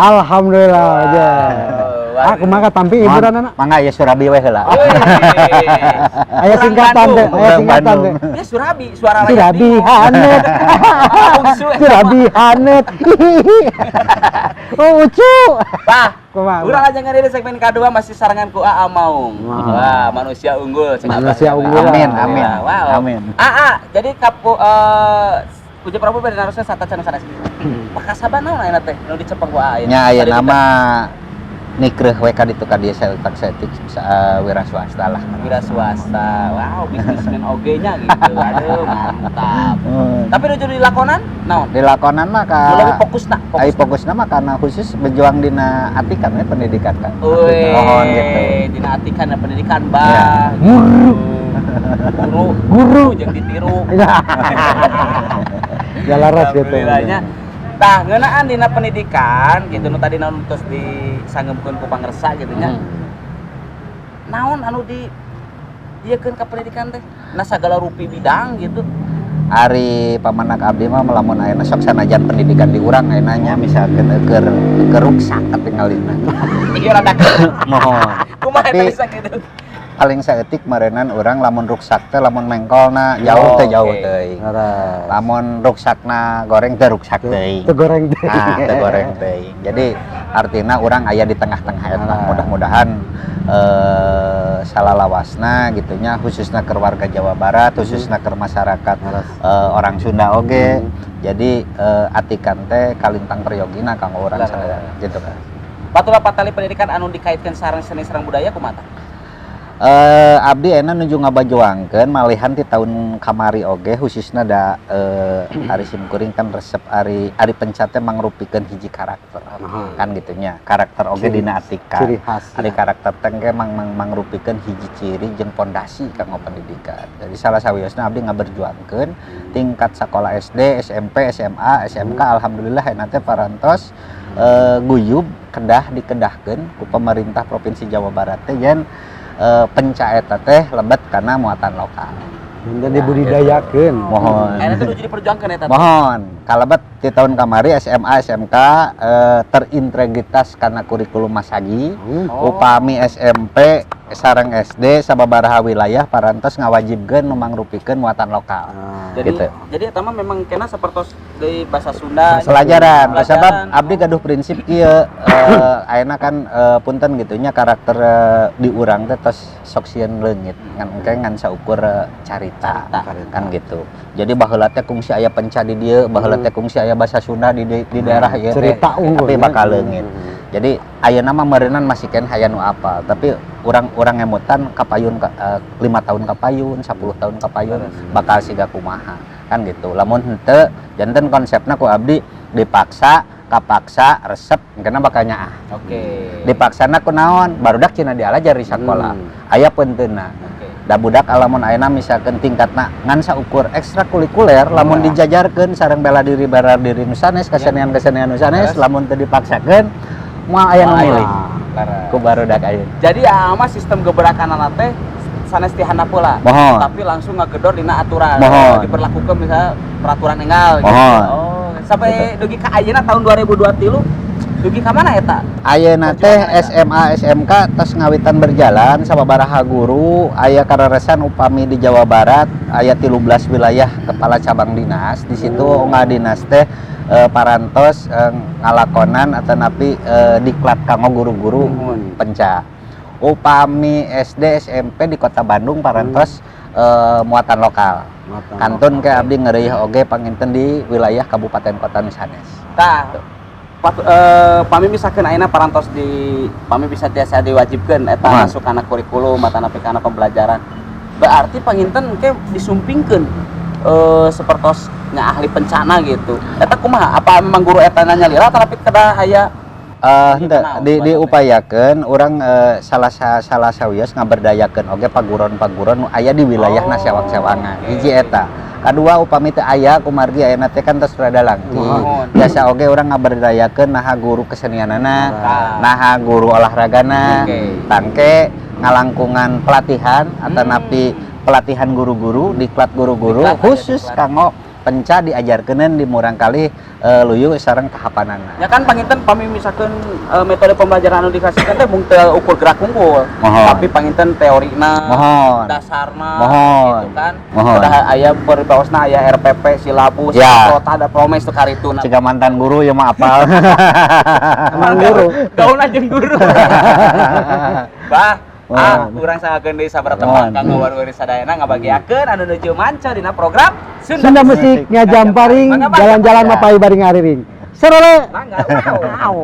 Alhamdulillah aja. Wah, Ah, kumaha tampi hiburan anak? Mangga ya, Surabi we heula. Aya singkatan teh, aya Orang singkatan Bandung. teh. Ya Surabi, suara rakyat Surabi timur. hanet. Bungsu eta Surabi hanet. Oh, ucu. Bah, Kumaha? urang aja di segmen kedua masih sarengan ku Aa Maung. Wah. Wah, manusia unggul. Cek Manusia Abah. unggul. Amin, amin. Wow. Amin. Aa, jadi kapu Puja Prabu beda narosna satacan sanes. Pakasaban naon ayeuna teh nu dicepeng ku Aa ayeuna? Nya aya Tadi nama nikreuh we ka ditu ka dieu saeutik saeutik wira swasta lah. Wira swasta. Wow, bisnismen oge nya gitu. Aduh, mantap. Tapi nuju dilakonan naon? Dilakonan mah ka Nu lebih fokus na, Ai fokus. Fokusna mah karena khusus berjuang dina atikan we pendidikan kan. Wih, Mohon gitu. Dina atikan dan pendidikan, bah. Ya. Guru. Guru, guru jeung ditiru. Ya laras gitu. Alhamdulillahnya. Tah, ngeunaan dina pendidikan gitu nu tadi naon tos disanggemkeun ku pangersa gitu nya. Naon anu di ieukeun ka pendidikan teh? Na sagala rupi bidang gitu. Ari pamanak abdi mah lamun ayeuna sok sanajan pendidikan di urang ayeuna nya misalkeun keur keur ruksak katingalina. Iya rada. Mohon. Kumaha eta Tapi- bisa gitu? Paling saeutik meureunan urang lamun ruksak teh lamun mengkolna jauh teh jauh teuing. Laras. Lamun ruksakna goreng teh ruksak teuing. Teu goreng teh. Nah, teu goreng teuing. Jadi artinya urang aya di tengah-tengah eta. Ah. Mudah-mudahan salalawasna gitunya, khususnya ke warga Jawa Barat, khususnya ke masyarakat Laras. Orang Sunda oge. Jadi atikan teh kalintang prayogina kanggo urang Laras. sadaya gitu kan. Patula patali pendidikan anu dikaitkan sareng seni sareng budaya kumaha? Abdi enak nuju ngabajuangkeun malihan ti tahun kamari oge, khususna da ari simkuring kan resep ari ari penca teh mangrupikeun hiji karakter kan gitunya, karakter oge dina atikan. Ciri khas. Ari karakter teh engke mang mang mangrupikeun hiji ciri jeung pondasi kanggo pendidikan. Jadi salah sawiosna abdi ngaberjuangkeun tingkat sekolah SD, SMP, SMA, SMK, alhamdulillah enak teh parantos guyub kedah dikedahkeun ku pemerintah Provinsi Jawa Barat teh yen penca eta teh lebet karena muatan lokal. Dan dibudidayakeun. Mohon. Ayeuna teh nuju diperjuangkeun eta teh. Mohon, kalebet di tahun kamari SMA SMK terintegritas karena kurikulum Masagi. Oh. Upami SMP sareng SD sababaraha wilayah parantos ngawajibkeun nu mangrupikeun muatan lokal. Ah. Jadi Gitu. jadi eta mah memang kena sapertos deui bahasa Sunda. Pelajaran, Pelajaran. sebab abdi gaduh prinsip kieu, ayeuna kan punten gitunya, karakter di urang teh tos sok sieun leungit ngan engke ngan saukur carita, Carita. kan gitu. Jadi baheula teh kungsi aya penca di dieu, baheula teh kungsi aya bahasa Sunda di daerah ieu teh. Cerita unggul. Tapi ya. bakal leungit. Jadi ayeuna mah meureunan masih keneh aya nu apal, tapi urang-urang ngemutan kapayun 5 tahun kapayun, 10 tahun kapayun bakal siga kumaha kan gitu. Lamun henteu janten konsepna ku abdi dipaksa, kapaksa, resep, engkena bakal nyaah. Dipaksana ku naon? Barudak cenah dialajar di sakola. Aya peunteunna. Da budak lamun ayeuna misalkan tingkatna ngan saukur ekstrakurikuler, lamun dijajarkeun sareng bela diri nu sanes, kesenian-kesenian nu sanes, lamun teu dipaksakeun moal aya nu Moal aya. milih Leres. ku barudak ayeuna. Jadi ama sistem gebrakan teh sanes ti handap heula. Mohon. Tapi langsung ngagedor dina aturan. Mohon. Diperlakukan misalnya peraturan enggal gitu. Mohon. Oh, sampai dugi ka ayeuna tahun 2023 dugi ka mana eta? Ayeuna teh Perjuangan eta. SMA SMK tos ngawitan berjalan sababaraha guru aya kareresan. Upami di Jawa Barat aya 13 wilayah kepala cabang dinas di situ, unggal dinas teh parantos ngalakonan atau napi diklat kanggo guru-guru penca. Upami SD SMP di Kota Bandung parantos muatan lokal. Muatan Kantun lokal. Ke abdi ngeureuh oge panginten di wilayah kabupaten kota nu sanes. Tah, pami misalkan ayeuna parantos di pami bisa tiasa diwajibkeun eta Mohon. Masuk kana kurikulum atanapi kana pembelajaran. Berarti panginten ke disumpingkeun sepertos nya ahli pencana gitu. Eta kumaha? Apa memang guru eta nanya lila tapi kedah aya Eh, Jadi henteu, kunaon di maksudnya? Diupayakeun urang salah sawios ngaberdayakeun oge paguron-paguron nu aya di wilayah sewang-sewangan. Hiji eta. Kadua, upami teu aya kumargi ayeuna teh kan tos rada langki. Mohon. Biasa oge urang ngaberdayakeun naha guru kesenianana, naha guru olahragana, tangke ngalangkungan pelatihan atau napi pelatihan guru-guru, diklat guru-guru Diklat, aya khusus diklat. Kanggo Penca diajarkeun di murangkalih luyu sareng tahapanana. Ya kan panginten pami misalkan metode pembelajaran anu dikasihkan teh mung teu ukur gerak unggul, Mohon. tapi panginten teorina, Mohon. dasarna Mohon. gitu kan. Mohon. Udah aya peribawasna, aya RPP, silabus, Ya. prota, ada promes tuh karituna. Jika mantan guru ya mah apal. Emang guru. Gaul jeung guru. Bah, ah, Mohon. urang sangakeun deui sabaraha tembang Mohon. kanggo waruri sadayana ngabagiakeun anu nuju manca dina program Sunda Musik ngajamparing Mangga, Pak. jalan-jalan Ya. mapai bari ngariring. Serole. Mangga, wow. Wow.